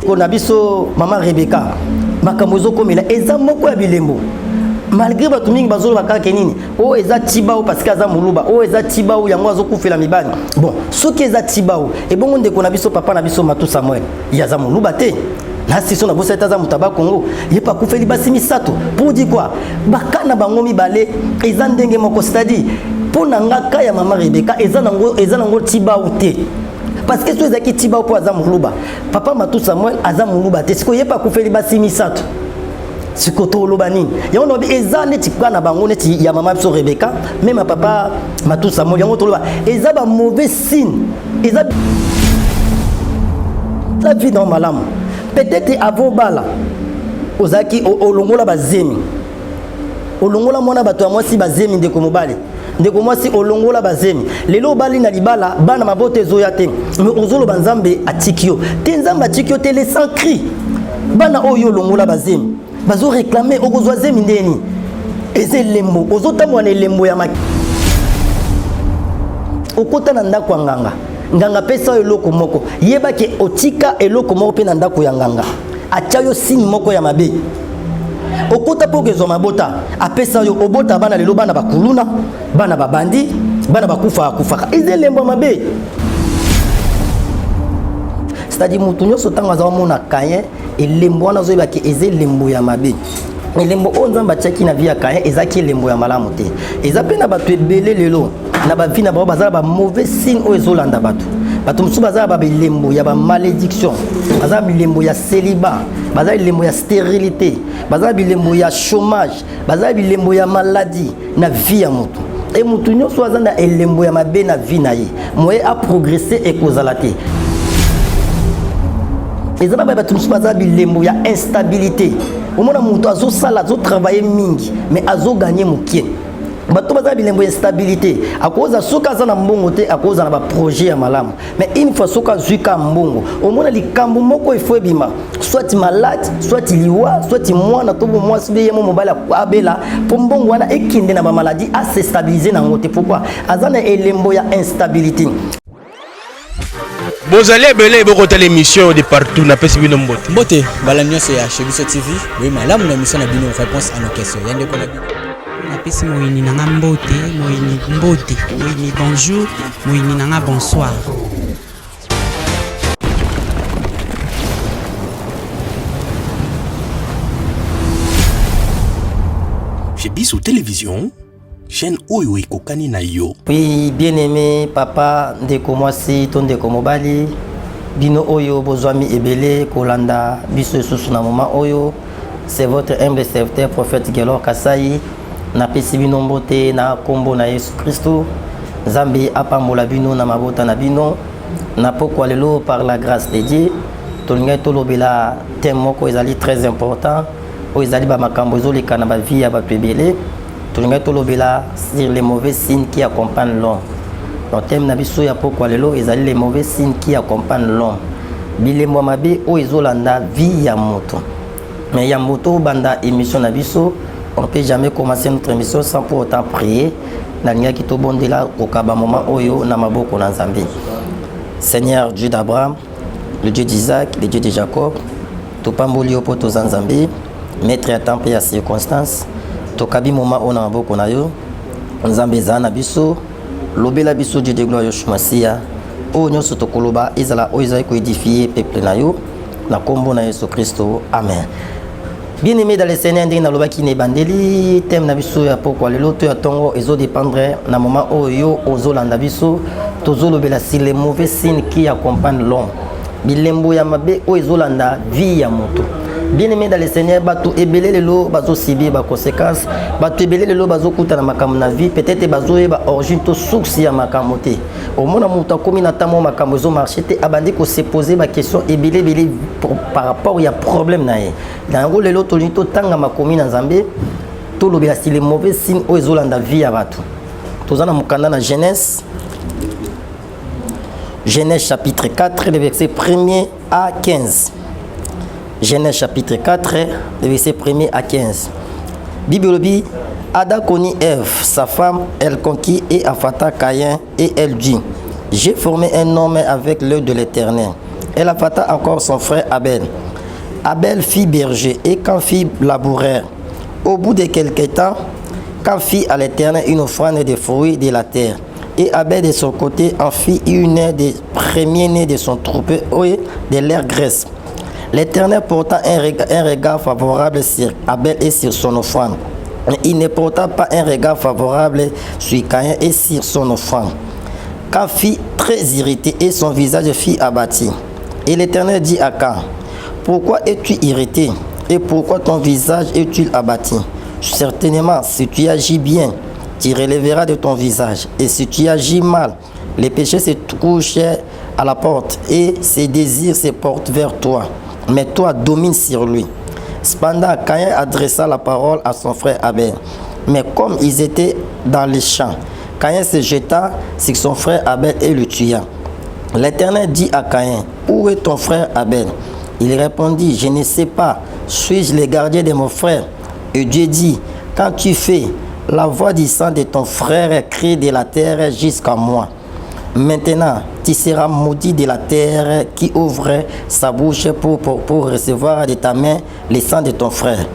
Kona biso mama Rebecca makambo ezokomela eza moko ya bilembo malgré bato mingi bazoloba kaka nini oyo eza tibao parce que aza moluba oyo eza tibao yango azokufela mibali bon soki eza tibao ebongo ndeko na biso papa na biso matu samuel ye aza moluba te na siso na bosa ete aza moto aba congo ye mpe akufeli basi misato pour dire quoi baka na bango mibale eza ndenge moko c'est-à-dire mpo na nga ka ya mama rebeka eza nango eza nango tibao te parce que soki ezalaki tibao mpo aza moluba papa matu samuel aza moluba te sikoyo ye mpe akufeli basi misato sikoyo toloba nini yango nalobi eza neti ka na bango neti ya mama biso rebeka meme ya papa matu samuel yango toloba eza ba mauvais signe eza la vie na malamu peut-être avant bala ozalaki olongola bazemi olongola mwana bato ya mwasi bazemi ndeko mobali ndeko mwasi olongola bazemi lelo obali na libala bana mabota ezoya te me ozoloba nzambe atiki yo te nzambe atiki yo te le sans cri bana oyo olongola bazemi bazo réclame okozwa zemi ndeni eza elembo ozotambola na elembo ya maki okota na ndako ya nganga nganga apesa yo eloko moko yeba ke otika eloko moko mpe na ndako ya nganga atya yo signe moko ya mabe okota mpo okezwa mabota apesa yo obota bana lelo bana bakuluna bana babandi bana bakufaka kufaka eza elembo ya mabe c'est-à-dire moto nyonso ntango aza omona kayen elembo wana azoyeba ke eza elembo ya mabe elembo oyo nzambe atiaki na vie ya kayen ezalaki elembo ya malamu te eza mpe na bato ebele lelo na bavi na bango baza na bamauvais signe oyo ezolanda bato bato mosusu baza na babilembo ya bamalédiction baza na bilembo ya célibat baza na bilembo ya stérilité baza na bilembo ya chômage baza na bilembo ya maladie na vie ya moto e moto nyonso aza na elembo ya mabe na vie na ye moye aprogresse ekozala te eza na bato mosusu baza bilembo ya instabilité omona moto azosala azotravaille mingi mais azoganye mokie bato baza bilembo ya stabilité akoza soki aza na mbongo te akozala na baprojet ya malamu mais une fois soki azwi ka mbongo omona likambo moko efo ebima soit malade soit liwa soit mwana to mwasi be ye mo mobali abela mpo mbongo wana ekende na bamaladi ase stabilise na yango te pourquoi aza na elembo ya instabilité bozali ebele bokotala émission de partout napesi bino mbote mbote mbala nyonso ya chez biso tv boye malamu na émission na bino réponse à nos questions ya ndeko na bino napesi moyini na nga mbote moyini mbote moyini bonjour moyini na nga bonsoir Chez Biso Télévision, chaîne oyo ekokani na yo. Oui, bien-aimé papa, ndeko mwasi to ndeko mobali, bino oyo bozwami ebele kolanda biso lisusu na moment oyo, c'est votre humble serviteur prophète Gelor Kasai. Napesi bino mbote na kombo na Yesu Kristo. Nzambe apambola bino na mabota na bino. Na pokwa lelo par la grâce de Dieu, tolingaki tolobela thème moko ezali très important oyo ezali ba makambo ezoleka na ba vie ya bato ebele. Tolingaki tolobela sur les mauvais signes qui accompagnent l'homme. Donc thème na biso ya pokwa lelo ezali les mauvais signes qui accompagnent l'homme. Bilembo ya mabe oyo ezolanda vie ya moto. Mais yambo tobanda émission na biso, on ne peut jamais commencer notre émission sans pour autant prier. Nalingaki tobondela kokaba moment oyo na maboko na Nzambe. Seigneur Dieu d'Abraham, le Dieu d'Isaac, le Dieu de Jacob, topamboli yo mpo toza Nzambe, maître ya temps mpe ya circonstance. Tokabi moment oyo na maboko na yo. Nzambe ezala na biso, lobela biso Dieu de gloire Yoshua Masiya. Oyo nyonso tokoloba ezala oyo ezali koedifie peuple na yo na kombo na Yesu Kristo. Amen. Bien aimé dans le Seigneur, ndenge nalobaki na ebandeli thème na biso ya pokwa lelo to ya tongo ezo dépendre na moment oyo ozolanda biso tozolobela sur les mauvais signes qui accompagnent l'homme bilembo ya mabe oyo ezolanda vie ya moto bien aimé dans le Seigneur bato ebele lelo bazosibir ba conséquences bato ebele lelo bazokutana makambo na vie peut-être bazoyeba origine to source ya makambo te omona moto akomi na ntango makambo ezomarche te abandi kose poser ba question ebele ebele par rapport ya problème na ye na yango lelo tolingi totanga makomi na nzambe tolobela si les mauvais signes oyo ezolanda vie ya bato toza na mokanda na genèse genèse chapitre 4 le verset 1er à 15 genèse chapitre 4 le verset 1er à 15 bible elobi Ada connut Ève, sa femme, elle conquit et affata Caïn et elle dit, j'ai formé un homme avec l'œil de l'Éternel. Elle enfanta encore son frère Abel. Abel fit berger et Caïn fit laboureur. Au bout de quelque temps, Caïn fit à l'Éternel une offrande des fruits de la terre. Et Abel de son côté en fit une des premiers-nés de son troupeau et de leur graisse. L'Éternel porta un regard favorable sur Abel et sur son offrande. Mais il ne porta pas un regard favorable sur Caïn et sur son offrande. Caïn fut très irrité et son visage fut abattu. Et l'Éternel dit à Caïn: Pourquoi es-tu irrité et pourquoi ton visage est-il abattu? Certainement, si tu agis bien, tu relèveras de ton visage. Et si tu agis mal, les péchés se couchent à la porte et ses désirs se portent vers toi. Mais toi, domine sur lui. Cependant, Caïn adressa la parole à son frère Abel. Mais comme ils étaient dans les champs, Caïn se jeta sur son frère Abel et le tua. L'Éternel dit à Caïn: Où est ton frère Abel? Il répondit: Je ne sais pas. Suis-je le gardien de mon frère? Et Dieu dit: Quand tu fais, la voix du sang de ton frère crie de la terre jusqu'à moi. Maintenant, tu seras maudit de la terre qui ouvre sa bouche pour recevoir de ta main le sang de ton frère.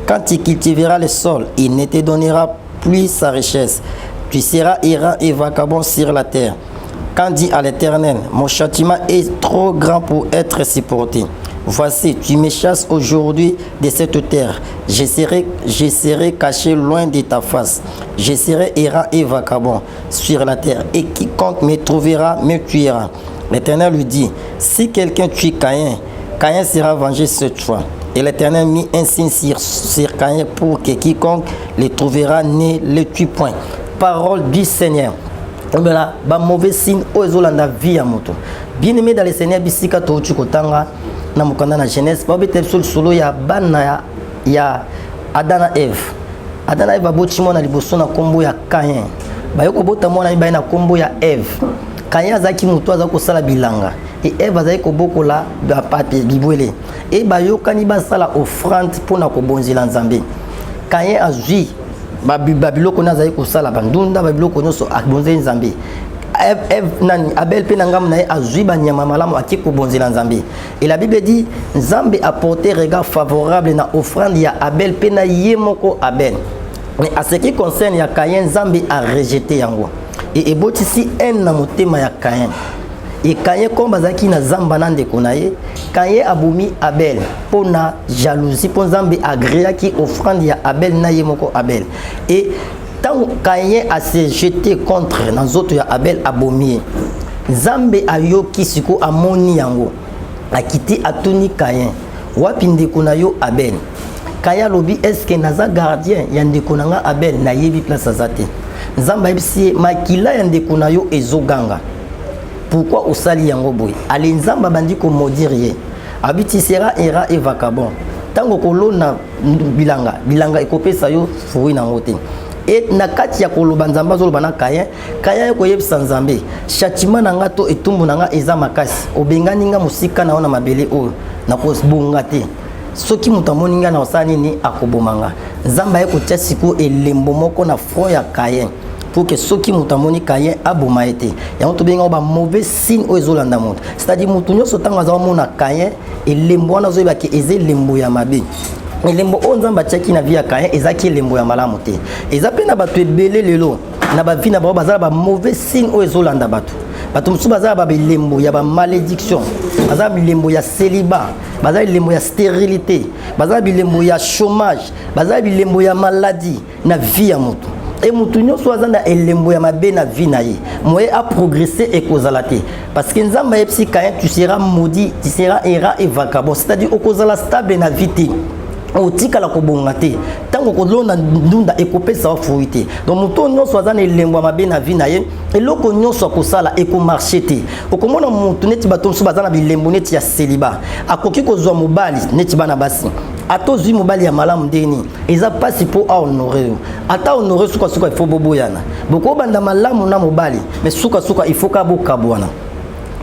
Quand tu cultiveras le sol, il ne te donnera plus sa richesse. Tu seras errant et vagabond sur la terre. Caïn dit à l'Éternel: Mon châtiment est trop grand pour être supporté. Voici, tu me chasses aujourd'hui de cette terre. Je serai caché loin de ta face. Je serai errant et vagabond sur la terre. Et quiconque me trouvera me tuera. L'Éternel lui dit: Si quelqu'un tue Caïn, Caïn sera vengé sept fois. Et l'Éternel mit un signe sur Caïn pour que quiconque le trouvera ne le tue point. Parole du Seigneur. Voilà, ba mauvais signe oyo ezolanda vie ya moto. Bien aimé dans le Seigneur, bisika touti kotanga na mokanda na Genèse, babeta biso lisolo ya bana ya Adam na Eve. Adam na Eve baboti mwana liboso na nkombo ya Caïn. Baye kobota mwana mibale na nkombo ya Eve. Caïn azalaki moto aza kosala bilanga e Eve azalaki kobokola bapape bibwele. E bayokani basala offrande mpona kobonzela Nzambe. Caïn azwi babiloko nde azali kosala, bandunda, babiloko nyonso, abonzeli Nzambe. Nani, Abel mpe na ngambo na ye azwi banyama malamu, ake kobonzela Nzambe. Et la Bible dit, Nzambe apporté regard favorable na offrande ya Abel mpe na ye moko Abel. Mais à ce qui concerne ya Caïn, Nzambe arejeté yango e ebotisi haine na motema ya Caïn. E Caïn, comme bazalaki na zamba na ndeko na ye, Caïn abomi Abel mpo na jalousie, mpo Nzambe agréaki offrande ya Abel na ye moko Abel. E ntango Caïn ase jeté contre na nzoto ya Abel, abomi ye. Nzambe ayoki sikoyo, amoni yango, akiti, atuni Caïn: Wapi ndeko na yo Abel? Caïn alobi: Est-ce naza gardien ya ndeko na nga Abel? Nayebi place aza te. Nzambe ayebisi ye: Makila ya ndeko na yo ezoganga. Pourquoi osali yango boye? Ale, Nzambe abandi komaudire ye, abi: Tu seras errant et vagabond. Ntango kolona bilanga, bilanga ekopesa yo fruit nango te. E na kati ya koloba, Nzambe azoloba na Caïn. Caïn ye koyebisa Nzambe: Châtiment na nga to etumbu na nga eza makasi. Obengani nga mosika na yo na mabele oyo, nakobonga te. Soki moto amoni nga na kosala nini? Akoboma nga. Nzambe aye kotia sikoyo elembo moko na front ya Caïn pour que soki moto amoni Caïn, aboma ye te. Yango tobenga ba mauvais signe oyo ezolanda moto, c'est-à-dire moto nyonso ntango aza komona Caïn, elembo wana azoyebaki eza elembo ya mabe. Elembo oyo Nzambe atiaki na vie ya Caïn ezalaki elembo ya malamu te. Eza mpe na bato ebele lelo na bavie na bango baza na bamauvais signe oyo ezolanda bato. Bato mosusu baza na babilembo ya bamalédiction, baza na bilembo ya célibat, baza na bilembo ya stérilité, baza na bilembo ya chômage, baza na bilembo ya maladie na vie ya moto. E motu nyonso aza na elembo ya mabe na vie na ye, moye aprogresse ekozala te, parce que Nzambe ayebisi Caïn: Tu seras maudit, tu seras errant et vagabond. C'est-à-dire okozala stable na vie te, otikala kobonga te. Ntango kolonda ndunda, ekopesa wa fruit te. Donc moto nyonso aza na elembo ya mabe na vie na ye, eloko nyonso akosala ekomarche te. Okomona motu neti bato mosusu baza na bilembo neti ya célibat, akoki kozwa mobali neti bana basi, ata ozwi mobali ya malamu ndenge nini, eza mpasi mpo ahonore yo. Ata honore, sukasuka ifo boboyana. Bokobanda malamu na mobali, mais sukasuka ifo ka bokabwana.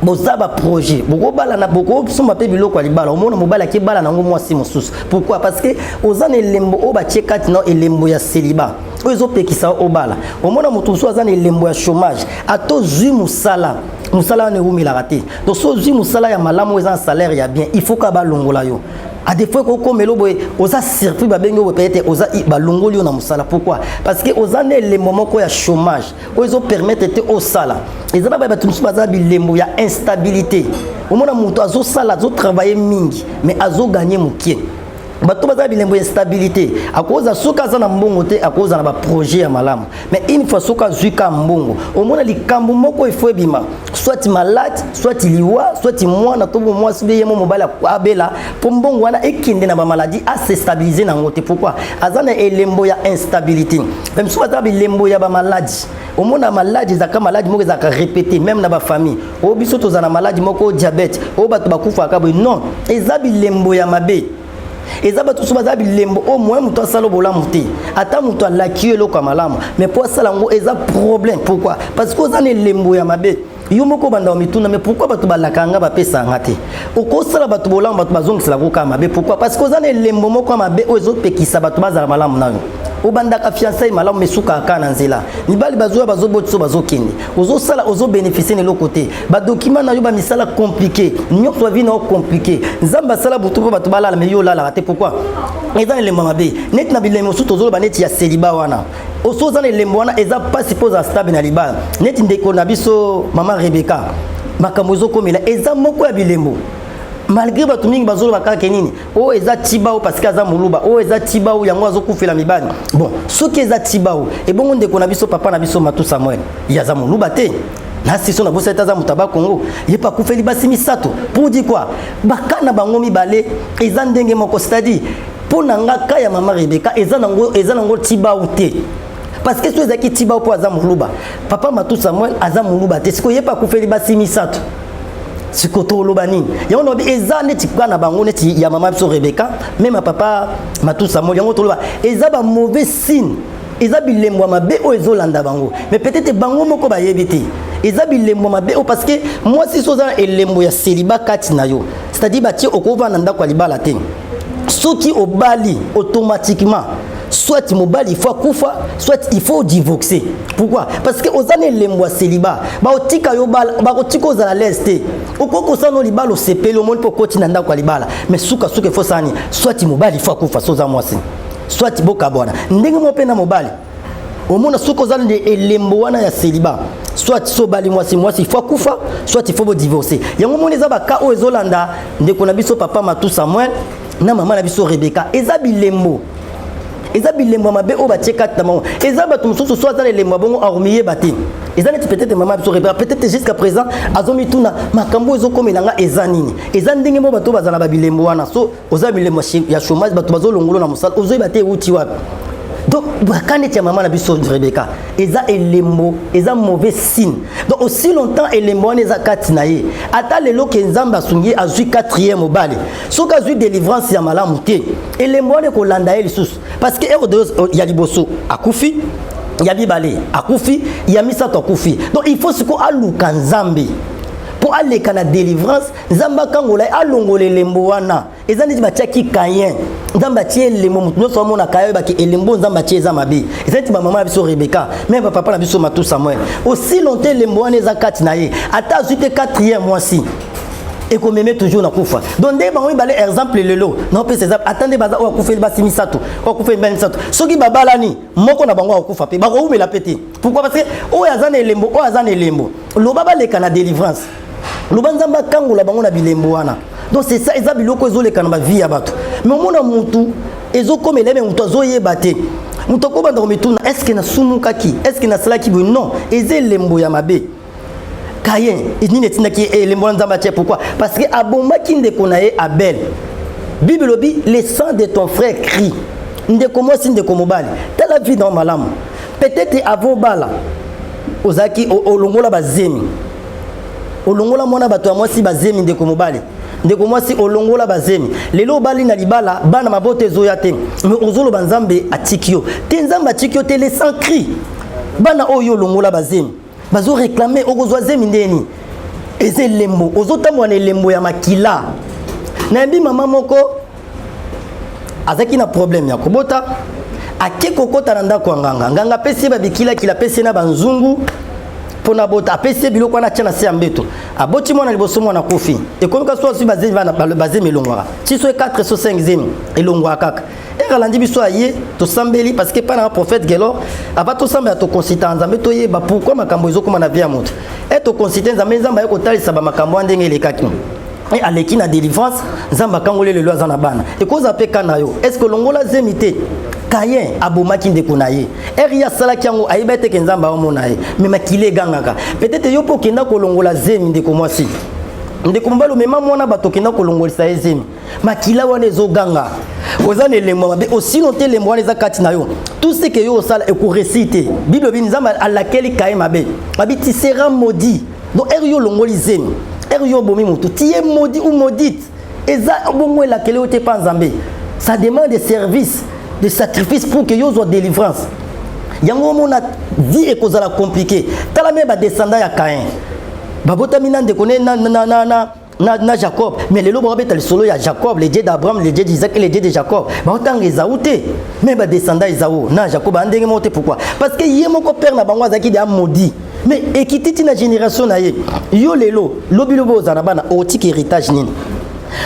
Boza baprojet, bokobalana, bokosomba mpe biloko ya libala, omona mobali akebala nango mwasi mosusu. Pourquoi? Parce que oza na elembo oyo batie kati na elembo ya célibat oyo ezopekisa obala. Omona moto mosusu aza na elembo ya chômage, ata ozwi mosala, Mosala wana ewumelaka te. Donc soki ozwi mosala ya malamu oyo eza na salaire ya bien, il faut ka balongola yo. A des fois ekokomela boye, oza surpris, babengi yo boye, peut-être oza balongoli yo na mosala. Pourquoi? Parce que oza na elembo moko ya chômage oyo ezopermettre te osala. Eza na bato mosusu baza bilembo ya instabilité. Omona moto azosala, azotravaille mingi, mais azoganye mokie. Bato baza bilembo ya instabilité, akoza soki aza na mbongo te, akoza na baprojet ya malamu, mais une fois soki azwi ka mbongo, omona likambo moko efo ebima, soit malade, soit liwa, soit mwana to mwasi be ye mo mobali abela, mpo mbongo wana ekende na bamaladi, asestabilize nango te. Pourquoi? Aza na elembo ya instabilité. Mais mosusu baza bilembo ya bamaladi. Omona maladi ezalaka maladi moko ezalaka répété même na bafamille. Oyo biso toza na maladi moko, diabète, oyo bato bakufaka boye. Non, eza bilembo ya mabe. Eza bato mosusu baza bilembo oyo moyen moto asala bolamu te. Ata moto alaki yo eloko ya malamu, mais mpo asala yango eza problème. Pourquoi? Parce que oza na elembo ya mabe. Yo moko obanda mituna: mais pourquoi bato balaka nga, bapesa nga te? Okosala bato bolamu, bato bazongisela koka mabe. Pourquoi? Parce que oza na elembo moko ya mabe oyo ezopekisa bato bazala malamu nayo. Obandaka fiançailles malamu, mais sukaka kaka na nzela. Mibali bazoya, bazobotisa, bazokende. Ozosala, ozobénéficie na eloko te. Badokima na yo, bamisala compliqué nyonso, bavi na yo compliqué. Nzambe asala butu mpo bato balala, mais yo olalaka te. Pourquoi? Eza na elembo mabe. Neti na bilembo mosusu tozoloba neti ya célibat wana, oso oza na elembo wana, eza mpasi mpo ozala stable na libala. Neti ndeko na biso mama Rebeka, makambo ezokomela eza moko ya bilembo. Malgré bato mingi bazoloba kaka nini, oyo eza tibao parce que aza moluba, oyo eza tibao, yango azokufela mibali. Bon, soki eza tibao, ebongo ndeko na biso, papa na biso Matu Samuel, ye aza moluba te, na siso na bosa ete aza moto abakongo, ye mpe akufeli basi misato. Pour dire quoi? Baka na bango mibale eza ndenge moko. C'est-à-dire, mpo na nga, ka ya mama Rebeka eza nango tibao te, parce que so ezalaki tibao mpo aza moluba, papa Matu Samuel aza moluba te. Sikoyo ye mpe akufeli basi misato, sikoyo toloba nini? Yango nalobi eza neti ka na bango, neti ya mama biso Rebeka, même ya papa Matu Samuel. Yango toloba eza bamauvais signe, eza bilembo ya mabe oyo ezolanda bango, mais peut-être bango moko bayebi te eza bilembo ya mabe oyo. Parce que mwasi, so oza na elembo ya célibat kati na yo, c'est-à-dire batie okovanda ndako ya libala te, soki obali, automatiquement soit mobali il faut akufa, soit il faut divorcer. Pourquoi? Parce que oza na elembo ya célibat, bakotika yo bala, bakotika ozala l'aise te. Okoki kosala no libala, osepeli, omoni mpo okoti na ndako ya libala, mais sukasuka efo sala nini? Soit mobali il faut akufa so oza mwasi, soit bokabwana. Ndenge moko mpe na mobali, omona soki oza na elembo wana ya célibat, soit so obali mwasi, mwasi il faut akufa, soit il faut bodivorce. Yango moni eza baka oyo ezolanda ndeko na biso papa Matu Samuel na mama na biso Rebeka. Eza bilembo, eza bilembo ya mabe oyo batie kati na bango. Eza bato mosusu, so aza na elembo ya bongo, akomiyeba te. Eza neti peut-être mama biso Rebeka, peut-être jusqu'à présent azomituna makambo oyo ezokomela nga eza nini. Eza ndenge moko bato baza na babilembo wana. So oza bilembo ya chômage, bato bazolongolo na mosala, ozoyeba te euti wapi. Donc baka neti ya mama na biso Rebeka eza elembo, eza mauvais signe. Donc aussi longtemps elembo wana eza kati na ye, ata lelo ke Nzambe asungi ye, azwi quatrième mobali, soki azwi délivrance ya malamu te, elembo wana ekolanda ye lisusu. Parce que ere ya liboso akufi, ya mibale akufi, ya misato akufi. Donc il faut sikoyo aluka Nzambe mpo aleka na délivrance, Nzambe akangola ye, alongola elembo wana. Eza neti batiaki Kayen, Nzambe atie elembo, moto nyonso amona Kayen, oyebaki elembo Nzambe atie eza mabe. Eza neti bamama na biso Rebeka, même bapapa na biso Matu Samuel. Aussi longtemps elembo wana eza kati na ye, ata azwi te quatrième mwasi, ekomeme toujours na kufa. Donc nde bango mibale, exemple lelo naopesa exemple, ata nde baza oyo akufeli basi misato, oyo akufeli mibali misato, soki babalani, moko na bango akokufa mpe bakowumela mpe te. Pourquoi? Parce que oyo aza na elembo, oyo aza na elembo, loba baleka na délivrance, loba Nzambe akangola bango na bilembo wana. Donc c'est ça, eza biloko ezoleka na bavie ya bato. Mais omona mutu ezokomela ye, mais mutu azoyeba te. Moto akobanda komituna: est ce que nasumukaki? Est ce que nasalaki boye? Non, eza elembo ya mabe. Kayen, nini etindaki elembo wana Nzambe atie? Pourquoi? Parce que abomaki ndeko na ye Abel. Bible elobi: "Le sang de ton frère crie." Ndeko mwasi, ndeko mobali, tala vie na yo malamu. Peut-être avant bala ozalaki olongola bazemi, olongola mwana bato ya mwasi bazemi. Ndeko mobali, ndeko mwasi, olongola bazemi, lelo obali na libala, bana mabota ezoya te, mais ozoloba Nzambe atiki yo te. Nzambe atiki yo te. Le sang crie. Bana oyo olongola bazemi bazoréclame, okozwa zemi ndeni? Eza elembo, ozotambola na elembo ya makila. Nayambi mama moko azalaki na problème ya kobota, ake kokɔta na ndako ya nganga. Nganga apesi ye babikilakila, apesi ye na banzungu. Mpo na bota, apesi ye biloko wana, atya na se ya mbeto, aboti mwana liboso, mwana akufi. Ekomi ka so azwi bazemi, bana bazemi elongwaka ti so 4 so 5 zemi elongwaka kaka. Ere alandi biso, aye, tosambeli, parce que epai nanga prophète Gelor, ava tosambela, toconsulta Nzambe, toyeba pourquoi makambo ezokóma na vie ya moto. E toconsulte Nzambe, Nzambe aye kotalisa bamakambo wana ndenge elekaki. E aleki na délivrance, Nzambe akangoli, lelo aza na bana. Ekozala mpe ka na yo. Est ce que olongola zemi te? Kayen abomaki ndeko na ye. Ere ye asalaki yango, ayebi ete ke Nzambe aomona ye, me makili egangaka. Peut-être yo mpo okenda kolongola zemi, ndeko mwasi, ndeko mobali, omema mwana bato, okenda kolongolisa ye zemi, makila wana ezoganga. Oza na elembo mabe osino te, elembo wana eza kati na yo. Tout ce que yo osala ekoréussir te. Bible ebi, Nzambe alakeli Kaye mabe, abi: "Tu seras maudit." Donc ere yo olongoli zemi, ere yo obomi motu, tu es maudit ou maudite. Eza bongo, elakeli yo te mpa Nzambe. Ça demande des services de sacrifice pour que yo ozwa délivrance. Yango omona vie ekozala compliqué. Tala me badescendant ya Caïn, babotami na ndeko ne na Jacob, mais lelo bakobeta lisolo ya Jacob, le Dieu d'Abraham, le Dieu d'Isaac et le Dieu de Jacob. Baotanga Ezau te, mais badescendant Ezau na Jacob baa ndenge moko te. Pourquoi? Parce que ye moko père na bango azalaki deya maudit, mais ekiti ti na génération na ye. Yo lelo, lobi lobi ozala na bana, otika héritage nini?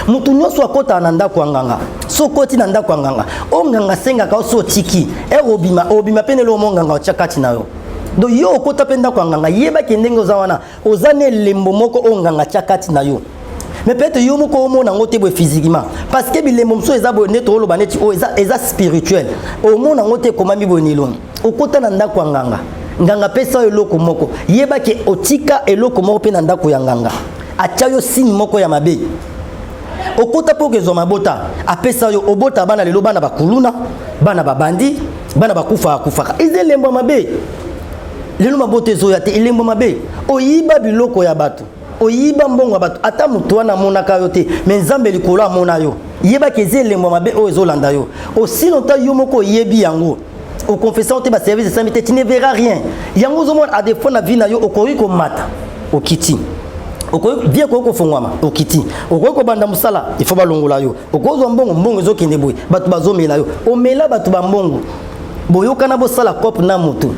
Motu nyonso akɔtaka na ndako ya nganga, so okɔti na ndako ya nganga, oyo nganga asengaka, so otiki ere obima, obima mpe nelo omo nganga otya kati na yo. Donc yo okɔta mpe ndako ya nganga, yebaki ndenge oza wana, oza na elembo moko oyo nganga atya kati na yo. Mais peut-être yo moko omona yango te boye physiquement, parce que bilembo mosusu eza boye nde tooloba neti oyo eza spirituel, omona yango te, ekomami boye na elongi. Okota na ndako ya nganga, nganga apesa yo eloko moko, yebaki otika eloko moko mpe na ndako ya nganga, atya yo signe moko ya mabe. Okota mpo okezwa mabota, apesa yo, obota bana, lelo bana bakuluna, bana babandi, bana bakufaka kufaka, eza elembo ya mabe. Lelo mabota ezoya te, elembo mabe. Oyiba biloko ya bato, oyiba mbongo ya bato, ata moto wana amonaka yo te, me Nzambe likolo amona yo. Yebaki eza elembo mabe oyo ezolanda yo. Aussi longtemps yo moko oyebi yango, oconfesser te, baservice esami te, tu ne verras rien. Yango ozomona, à des fois na vie na yo, okoki komata, okiti, okoki bien, okoki kofungwama, okiti, okoki kobanda mosala, il faut balongola yo, okozwa mbongo, mbongo ezokende boye, bato bazomela yo, omela bato bambongo, boyokana, bosala cope na motu,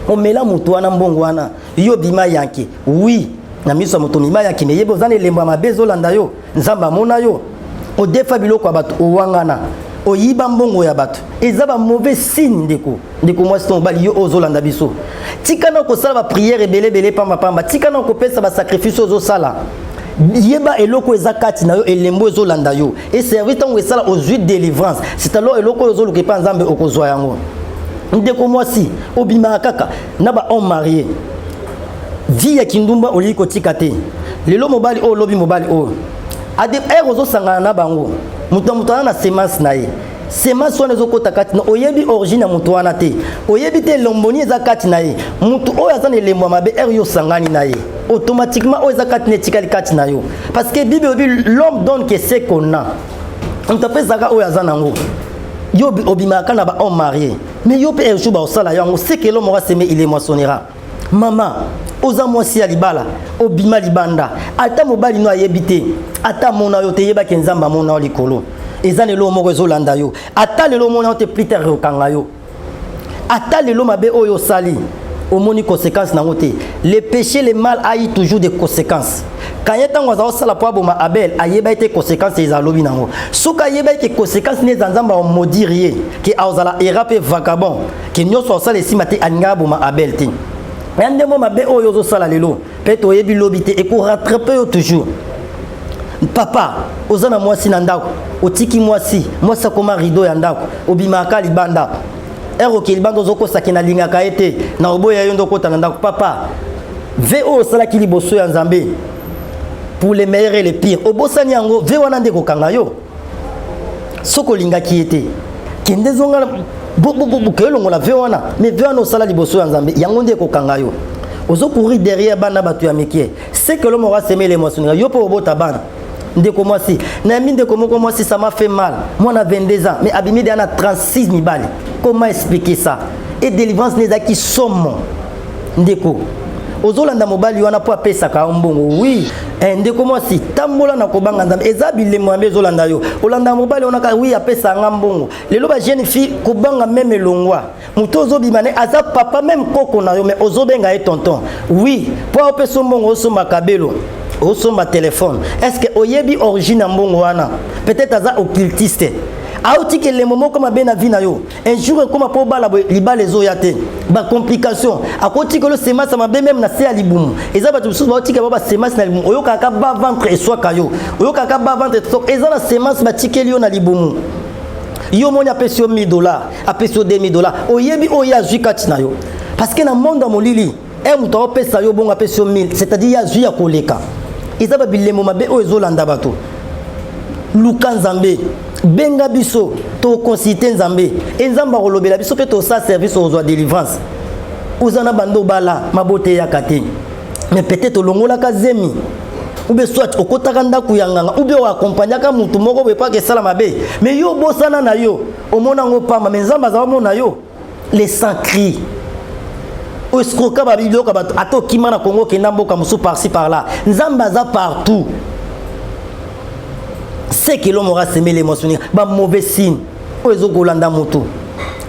omela motu wana mbongo wana, yo bima yanke. Oui, na miso ya moto mima yanke, me yebi oza na elembo ya mabe ezolanda yo. Nzambe amona yo, odefa biloko ya bato, owangana, oyiba mbongo ya bato, eza bamauvais signe. Ndeko, ndeko mwasi to mobali, yo oyo ozolanda biso, tika na kosala baprière ebele ebele pambapamba, tika na kopesa basacrifice ozosala. Yeba eloko eza kati na yo, elembo ezolanda yo. Eservice ntango esala, ozwi délivrance, c'est alors eloko oyo ozoluka epa Nzambe, okozwa yango. Ndeko mwasi, obimaka kaka na bahomme marié, vie ya kindumba olingi kotika te. Lelo mobali oyo, olobi mobali oyo, ere ozosangana na bango, moto na moto aza na semence na ye. Semence wana ezokɔta kati na, oyebi origine ya moto wana te, oyebi te elomboni eza kati na ye. Moto oyo aza na elembo ya mabe, ere yo osangani na ye, automatiquement oyo eza kati na etikali kati na yo, parce que Bible elobi: "L'homme donne que ce qu'on a." Moto apesaka oyo aza nango. Yo obimaka na bahomme marié, mais yo mpe un jour baosala yango. Ce que l'homme aura semé, il le moissonnera. Mama, oza mwasi ya libala, obima libanda, ata mobali no ayebi te, ata amona yo te, yebaki Nzambe amona yo likolo. Eza lelo moko ezolanda yo. Ata lelo omona yo te, plus tard okanga yo. Ata lelo mabe oyo osali, omoni conséquence nango te. Le péché, le mal a eu toujours des conséquences. Kanye ntango aza kosala mpo aboma Abel, ayebaki te conséquence eza alobi nango. Soki ayebaki ke conséquence nde eza Nzambe amomaudire ye, ke azala errant mpe vagabond, ke nyonso asala esima te, alingaka aboma Abel te. Ya ndemo mabe oyo ozosala lelo mpe toyebi lobi te, ekorattraper yo toujours. Papa, oza na mwasi na ndako, otiki mwasi, mwasi akoma rideau ya ndako, obimaka libanda. Ere oke libanda, ozokosaki nalingaka ye te, na oboya yo nde okota na ndako. Papa, vœu oyo osalaki liboso ya Nzambe, pour le meilleur et le pire, obosani yango. Vœu wana nde ekokanga yo. Soki olingaki ye te, kende zonga, kelongola vœu wana. Mais vœu wana osala liboso ya Nzambe, yango nde ekokanga yo. Ozocourir derrière bana bato ya mike. Ce que l'homme aura semé, le moissonnera. Yo mpo obota bana. Ndeko mwasi, nayambi ndeko moko mwasi, ça m'a fait mal. Mwana 22 ans, mais abimi deya na 36 mibali. Comment expliquer ça? Et délivrance ne ezalaki somo. Ndeko, ozolanda mobali wana mpo apesaka yo mbongo. Oui, Eh, ndeko mwasi tambola na kobanga nzambe eza bilembo yambe ezolanda yo olanda mobali wana kaka wi apesa nga mbongo lelo ba jeune fille kobanga meme elongwa moto ozobima ne aza papa meme koko na yo mais ozobenga ye tonton oui mpo opesa mbongo osomba kabelo osomba telefone est ce que oyebi origine ya mbongo wana peut-être aza occultiste aotiki elembo moko mabe na vie na yo un jour ekoma mpo obala boye libala ezoya te bacomplication akotikela semence ya mabe meme na se ya libumu eza bato mosusu baotika bao basemence na libumu oyokaka ba ventre eswaka yo oyokaka ba ventre eswaka eza na semence batikeli yo na libumu yo omoni apesi yo 1000 dollars apesi yo 2000 dollars oyebi oyo ye azwi kati na yo parce que na monde ya molili e moto aopesa yo bongo apesi yo 1000 c'est-à-dire ye azwi ya koleka eza babilembo mabe oyo ezolanda bato luka nzambe benga biso tokonsulte nzambe e nzambe akolobela biso mpe tosala service okozwa délivrance oza na bando obala mabota eyaka te mais peut-être olongolaka zemi ou bien soit okotaka ndako ya nganga ou bien oakompagnaka motu moko boye mpaka esala mabe mais yo obosana na yo omona yango pamba mais nzambe aza omona yo les sans cri escroka babiloko bato ata okima na kongo okenda mboka mosusu par-ci par-là nzambe aza partout ce que l'homme aura semé les moissonner ba mauvais signe oyo ezokolanda moto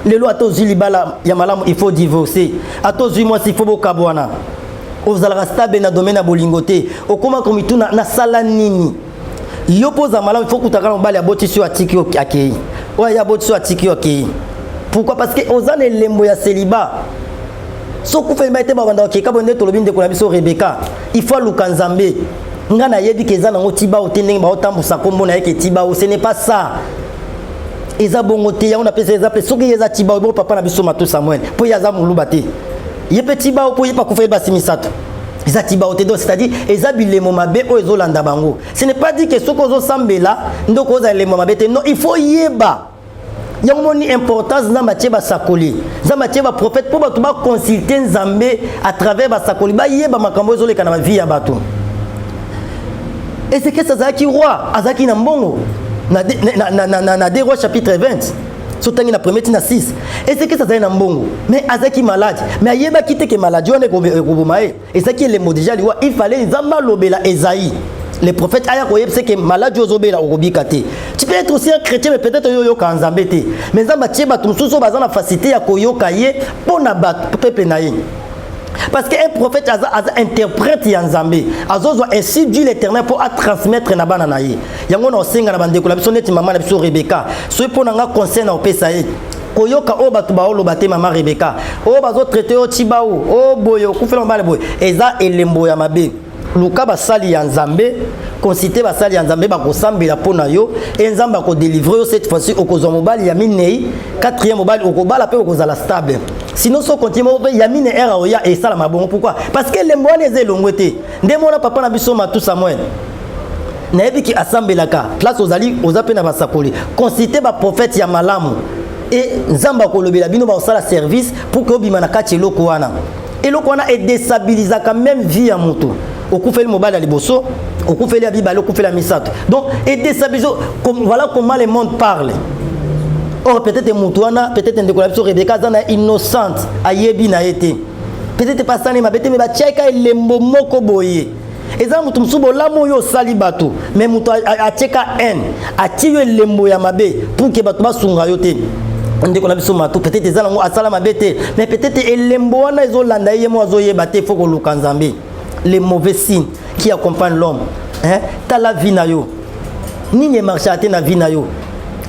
lelo ata ozwi libala ya malamu il faut divorcer ata ozwi mwasi il faut bokabwana ozalaka stable na domaine ya bolingo te okoma komituna nasala nini yo mpo ozala malamu il faut kutaka na mobali abotisi yo atiki yo akei oyo aye abotisi yo atiki yo akei pourquoi parce que oza na elembo ya célibat soki okufa mibali te babanda kokeka boye nde tolobi ndeko na biso rebeka il faut aluka nzambe nga nayebi ke eza nango tibao te ndenge baotambusa nkombo na ye ke tibao ce n'est pas ça eza bongo te yango napesa eza mpe soki ye eza tibao bongo papa na biso mato samuel mpo ye aza moluba te ye mpe tibao mpo ye mpe akufa ye basi misato eza tibao te donc c'est-à-dire eza bilemo mabe oyo ezolanda bango ce n'est pas dit que soki ozosambela nde okozala elembo mabe te non il faut yeba yango moni importance nzambe atie basakoli nzambe atie baprophète mpo bato baconsulte nzambe à travers basakoli bayeba makambo ezoleka na bavie ya bato ezekias azalaki roi azalaki na mbongo na, na, na, na, na, na 2 roi chapitre 20 so otangi na premier ti na 6 ezekias azalaki na mbongo mais azalaki malade mais ayebaki te ke maladi wana ekoboma ye ezalaki elembo deja liwa il fallait nzambe alobela ezaïe le prophète aya koyebisa ke maladi ozobela okobika te tu peux être aussi un chrétien mais peut-être oyo oyoka nzambe te mais nzambe atie bato mosusu oyo baza na facilité ya koyoka ye mpo na bato peuple na ye parce que un prophète aza, aza interprète ya nzambe azozwa ainsi dit l'éternel mpo atransmettre na bana na ye yango na osenga na bandeko na biso neti mama na biso rebeka soki mpo na nga conseil na opesa ye koyoka oyo bato baoloba te mama rebeka oyo bazotraite yo tibau oyo boye okufela mobali boye eza elembo ya mabe luka basali ya nzambe consulte basali ya nzambe bakosambela mpo na yo e nzambe akodelivre yo cette fois-ci okozwa mobali ya minei quatrième mobali okobala mpe okozala stable sinon so continue moko mpe ya mine ere oya esalama bongo pourquoi parce que elembo wana eza elongwe te nde mona papa na biso matu samuel nayebi ki asambelaka place ozali oza mpe na basakoli consulte baprophète ya malamu e nzambe akolobela bino bakosala service pour ke obima na kati eloko wana eloko wana edestabilisaka même vie ya moto okufeli mobali ya liboso okufeli ya mibale okufeli ya misato donc edestabilise voilà comment le monde parle or peut-être moto wana peut-être ndeko na biso rebeka aza na innocente ayebi na ye te peut-être pasani mabe te me batiaka elembo moko boye eza moto mosusu bolamu oyo osali bato me moto atieka haine atie yo elembo ya mabe pour ke bato basunga yo te ndeko na biso matu peut-être eza nango asala mabe te mais peut-être elembo wana ezolanda ye ye mo azoyeba te faut koluka nzambe les mauvais signes qui accompagnent l'homme hein? tala vie na yo nini emarchaka te na vie na yo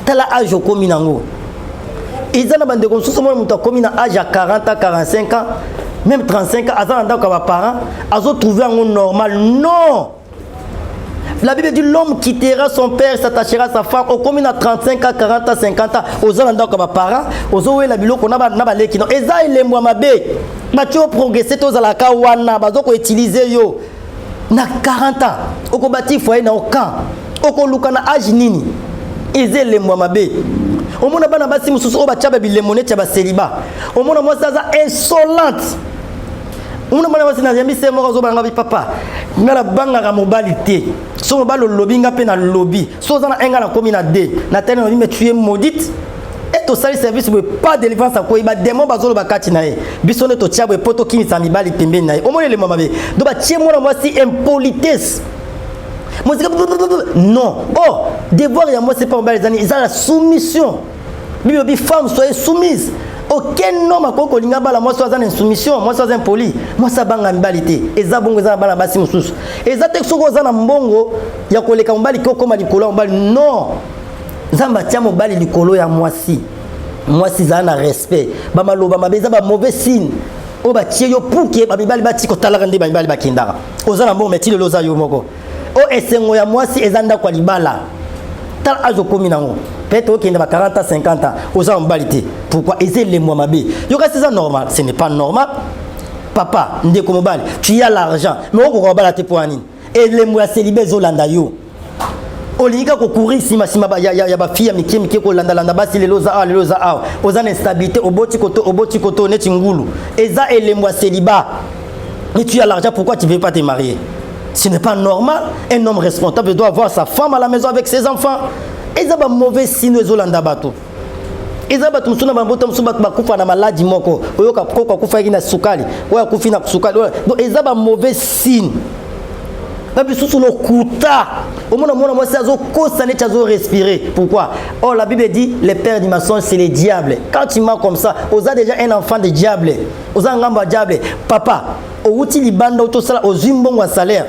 tala age okomi nango eza na bandeko mosusu omona moto akomi na age ya 40 ans 45 ans même 35 ans aza na ndako ya baparent azotrouve yango normal non La Bible dit l'homme quittera son père, s'attachera à sa femme. Okomi na 35 ans, 40 ans, 50 ans, oza na ndako ya baparent, ozowela biloko na baleki. Non, eza elembo ya mabe. Batie yo progresser te ozalaka wana, bazo ko utiliser yo. Na 40 ans, okobati foyer na okan. Okoluka na age nini? Eza elembo ya mabe. Omona bana basi mosusu oyo batya ba bilembo neti ya baseliba. Omona mwasi aza insolente. Omona mwana mwasi nayambi se moko azobanga bi papa nga nabangaka mobali te so mobali olobi nga mpe nalobi so oza na 1 nga nakomi na 2 na tali nalobi mais tu es maudite e tosali service boye pas délivrance akoyi bademon bazoloba kati na ye biso nde totia boye mpo tokimisa mibali pembeni na ye omoni elembo mabe do batie mwana mwasi impolitesse Mosika non. Oh, devoir ya mwasi mpe mobali ezani eza la soumission. Bible elobi femme soyez soumise. Aucun homme akoki kolinga bala mwasi aza na insoumission, mwasi aza impoli, mwasi abanga mibali te. Eza bongo eza na bana basi mosusu. Eza te soki oza na mbongo ya koleka mobali ke okoma likolo ya mobali. Non. Nzambe atia mobali likolo ya mwasi. Mwasi zala na respect. Ba maloba mabe eza ba mauvais signe. Oyo batie yo pour que ba mibali batika kotalaka nde ba mibali bakendaka. Oza na mbongo mais ti lelo oza yo moko. O esengo ya mwasi eza ndako ya libala. Tala age okomi nango. Peut-être okende ba 40 ans, 50 ans, oza mobali te. Pourquoi? Eza elembo ya mabe. Yo kasi eza normal, ce n'est pas normal. Papa, ndeko mobali, tu as l'argent, mais okoka kobala te mpo ya nini? Elembo ya celibat ezolanda yo. Olingi kaka kokourir nsima nsima ya, ya, ya bafille ya mike mike, kolandalanda basi, lelo oza awa, lelo oza awa, oza na instabilité, oboti koto, oboti koto neti ngulu. Eza elembo ya celibat. Mais tu as l'argent, pourquoi tu ne veux pas te marier? Ce n'est pas normal. Un homme responsable doit avoir sa femme à la maison avec ses enfants. Eza ba mauvais signe ezolanda bato. Eza bato mosusu na bambota mosusu, bato bakufa na maladi moko, oyoka koko akufaki na sukali, oyo akufi na sukali. Donc eza ba mauvais signe. Na bisusu lokuta, omona mwana mwasi azokosa neti azorespirer. Pourquoi? Or la Bible dit, le père du mensonge, c'est le diable. Quand tu mens comme ça, oza déjà un enfant de diable, oza ngambo ya diable. Papa, owuti libanda, otosala, ozwi mbongo ya salaire,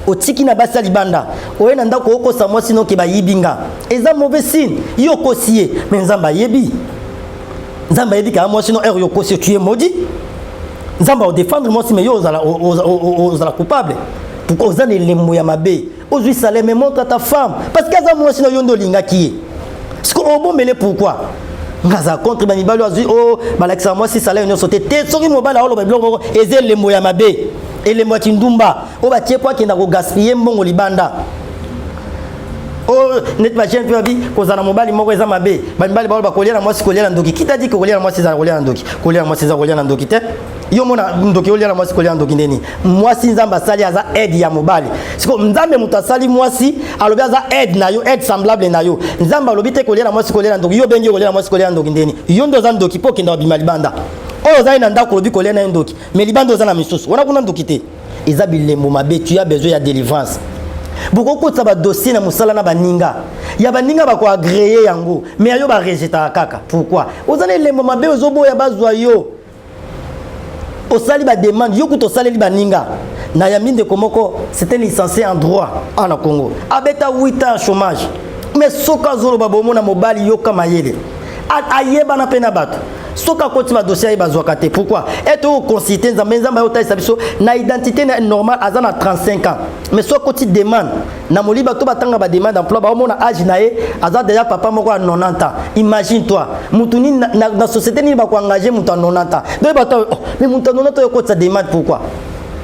otiki na basi ya libanda, oye na ndako, okosa mwasi noke bayibi nga. Eza mauvais signe. Yo okosi ye, mais Nzambe ayebi. Nzambe ayebi kaka mwasi no heure yo okosi, tu es maudit. Nzambe aodéfendre mwasi, mais yo ozala, ozala coupable. Pourquoi? Oza na elembo ya mabe. Ozwi salaire, mais montre à ta femme, parce que aza mwasi na yo nde olingaki ye. Siko obombele, pourquoi? Nga aza contre bamibali oyo azwi oyo balakisaka mwasi salaire nyonso te. Te, soki mobali aoloba biloko moko, eza elembo ya mabe, elembo ya kindumba oyo batie po akenda kogaspiller mbongo libanda. Oyo neti bajeune mpe babi kozala na mobali moko eza mabe. Bamibali baoyo bakolia na mwasi, kolia na ndoki. Kita di kolia na mwasi ezala kolia na ndoki. Kolia na mwasi eza kolia na ndoki te. Yo mona ndoki olia na mwasi, kolia na ndoki ndeni? Mwasi Nzambe asali aza aide ya mobali. Siko Nzambe moto asali mwasi, alobi aza aide na yo, aide semblable na yo. Nzambe alobi te kolia na mwasi kolia na ndoki. Yo obengi kolia na mwasi kolia na ndoki ndeni? Yo nde oza ndoki, mpo okenda obima libanda. Oyo ozali na ndako, olobi kolia na ye ndoki, mais libanda oza na misusu wana kuna ndoki te. Eza bilembo mabe. Tu as besoin ya délivrance. Bokokotisa badossier na mosala na baninga ya baninga, bakoagréer yango, mais yo barejetaka kaka. Pourquoi? Oza na elembo mabe, ozoboya bazwa yo. Osali bademande, yo kuta osaleli baninga. Nayambi ndeko moko, c'était licencié en droit awa na Congo, abeta 8 ans ya chômage, mais soki azoloba, bomona mobali yoka mayele, ayebana mpe na bato. Soki akoti badossier, aye bazwaka te. Pourquoi? Ete oconsulte Nzambe, Nzambe aye otalisa biso na identité na normal aza na 35 ans, mais soki akoti demande na moli, bato batanga bademande d'emploi baomona age na ye, aza déjà papa moko ya 90 ans. Imagine toi, mutu nini na société nini bakoengage mutu ya 90 ans? Donc bato, oh, mais mutu ya 90 ans okotisa demande, pourquoi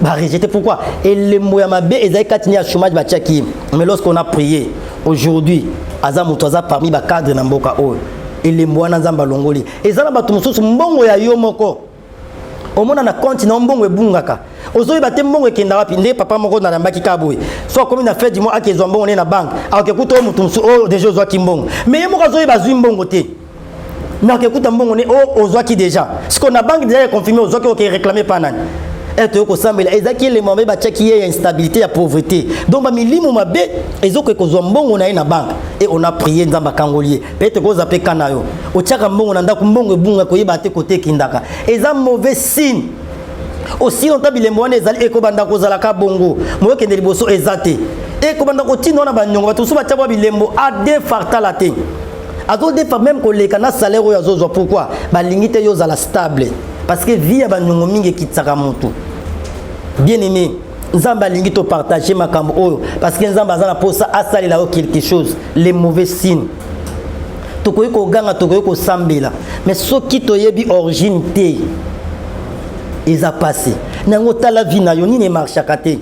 barejeté? Pourquoi? Elembo ya mabe ezali kati ni ya chômage batiaki ye. Mais lorsqu'on a prié, aujourd'hui aza moto aza parmi bacadre na mboka oyo. Elembo wana Nzambe alongoli. Eza na bato mosusu, mbongo ya yo moko omona na compte na yo, mbongo ebungaka, ozoyeba te mbongo ekenda wapi. Nde papa moko nalambaki kaka boye, so akomi na fin du mois, akezwa mbongo nde na banque, akekuta oyo moto mosusu oyo déjà ozwaki mbongo, mais ye moko azoyeba azwi mbongo te, mais akekuta mbongo ne oyo ozwaki déjà. Siko na banque déjà econfirme ozwaki, oke réclame pa nani? Ete toyei kosambela, ezalaki elembo mabe batiaki ye ya instabilité, ya pauvreté. Donc bamilimo mabe ezokoki kozwa mbongo na ye na banque. Et on a prié, Nzambe akangoli ye. Peut-être koza mpe ka na yo, otiaka mbongo na ndako, mbongo ebunga, koyeba te kote ekendaka. Eza mauvais signe. Aussi longtemps bilembo wana ezali, ekobanda kozalaka bongo, moyokende liboso eza te, ekobanda kotinda wana baniongo. Bato mosusu batia bwa bilembo, adefartala te, azodefa même koleka na salaire oyo azozwa. Pourquoi? Balingi te yo ozala stable, parce que vie ya baniongo mingi ekitisaka motu. Bien aimé, Nzambe alingi topartage makambo oyo, parce que Nzambe aza na mposa asalela yo quelque chose. Les mauvais signes, tokoki koganga, tokoki kosambela, mais soki toyebi origine te, eza pasi na yango. Tala vie na yo, nini emarchaka te?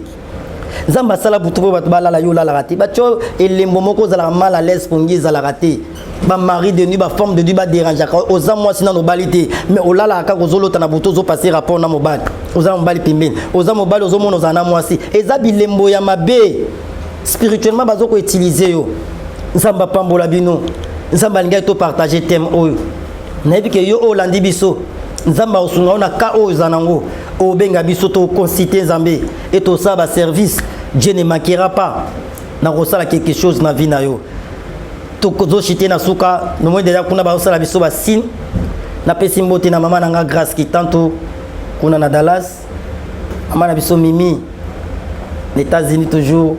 Nzambe asala butu mpo bato balala, yo olalaka te. Batio elembo moko, ozalaka mal à l'aise, pongi ezalaka te. Bamari de nuit, bafemme de nuit badérangeaka. Oza mwasi, nano obali te, mais olalaka kaka, ozolota na butu, ozopase rapport na mobali, oza na mobali pembeni, oza mobali, ozomona ozala na mwasi. Eza bilembo ya mabe. Spirituellement bazokoutiliser yo. Nzambe apambola bino. Nzambe alingaki topartage thème oyo. Nayebi ke yo oyo olandi biso, Nzambe akosunga yo na ka oyo oza nango. Obenga biso, toconsulte Nzambe e tosala baservice. Dieu ne manquera pas. Nakosala quelque chose na vie na yo. Tozochite na suka, nomoi deja kuna bazosala biso basigne. Napesi mbote na mama na nga Grace Kitanto kuna na Dallas, mama na biso Mimi na États-Unis toujours,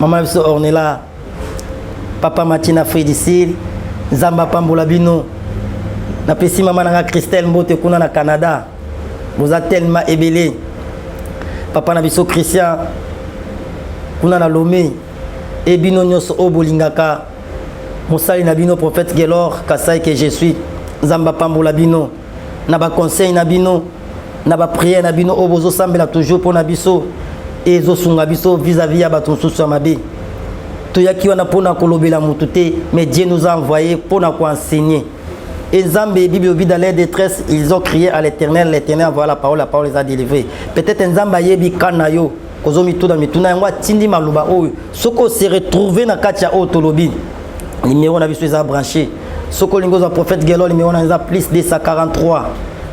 mama na biso Ornella, papa Matina Fridicile, Nzambe apambola bino. Napesi mama na nga Christelle mbote kuna na Canada, boza tellement ebele. Papa na biso Christian kuna na Lomé, e bino nyonso oyo bolingaka mosali na bino prophète Gelor Kasai que je suis, Nzambe apambola bino na baconseil na bino, na baprière na bino oyo bozosambela toujours mpo na biso, e ezosunga biso vis-à-vis ya bato mosusu ya mabe. Toyaki wana mpona kolobela motu te, mais Dieu nous a envoyé mpona koenseigner. Et Nzambe, Bible elobi, dans leur détresse, ils ont crié à l'Éternel, l'Éternel envoya la parole, la parole les a délivrés. Peut-être Nzambe ayebi ka na yo kozomituna mituna yango, atindi maloba oyo. Soki ose retrouve na kati ya oyo tolobi, numéro na biso eza branché. Soki olingi ozwa prophète Gelor, numéro na eza plus 243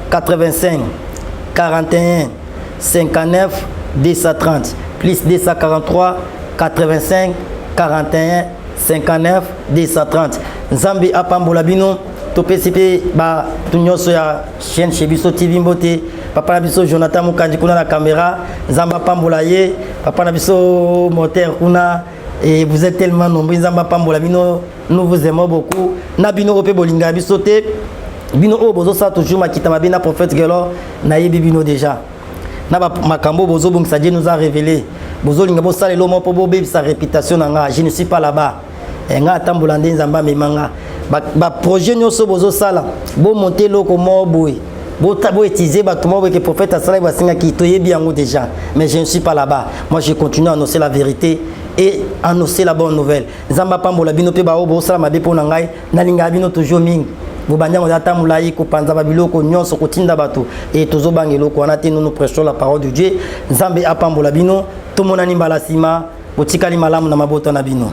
85 41 59 230, plus 243 85 41 59 230. Nzambe apambola bino. Topesi mpe bato nyonso ya chaîne Chez Biso TV mbote. Papa na biso Jonathan Mokanji kuna na caméra, Nzambe apambola ye. Papa na biso Moter kuna, et vous êtes tellement nombreux, Nzambe apambola bino. Nous vous aimons beaucoup. Na bino oyo mpe bolingaka biso te, bino oyo bozosala toujours makita mabe na prophète Gelor, nayebi bino déjà na makambo bozobongisa. Dieu nous a révélé, bozolinga bosala eloko moko mpo bobebisa réputation na nga. Je ne suis pas là-bas. Nga atambola nde Nzambe amema nga. Baprojet nyonso bozosala, bomonte eloko moko boye, boutiliser bato moko boye ke prophète asalaki, basengaki, toyebi yango déjà, mais je ne suis pas là-bas. Moi, je continue à annoncer la vérité et annoncer la bonne nouvelle. Nzambe apambola bino. Mpe baoyo bosala mabe mpo na ngai, nalingaka bino toujours mingi. Bobandi yango ata molai kopanza babiloko nyonso, kotinda bato, e tozobanga eloko wana te. Nous, nous prêchons la parole de Dieu. Nzambe apambola bino. Tomonani mbala nsima. Botikali malamu na mabota na bino.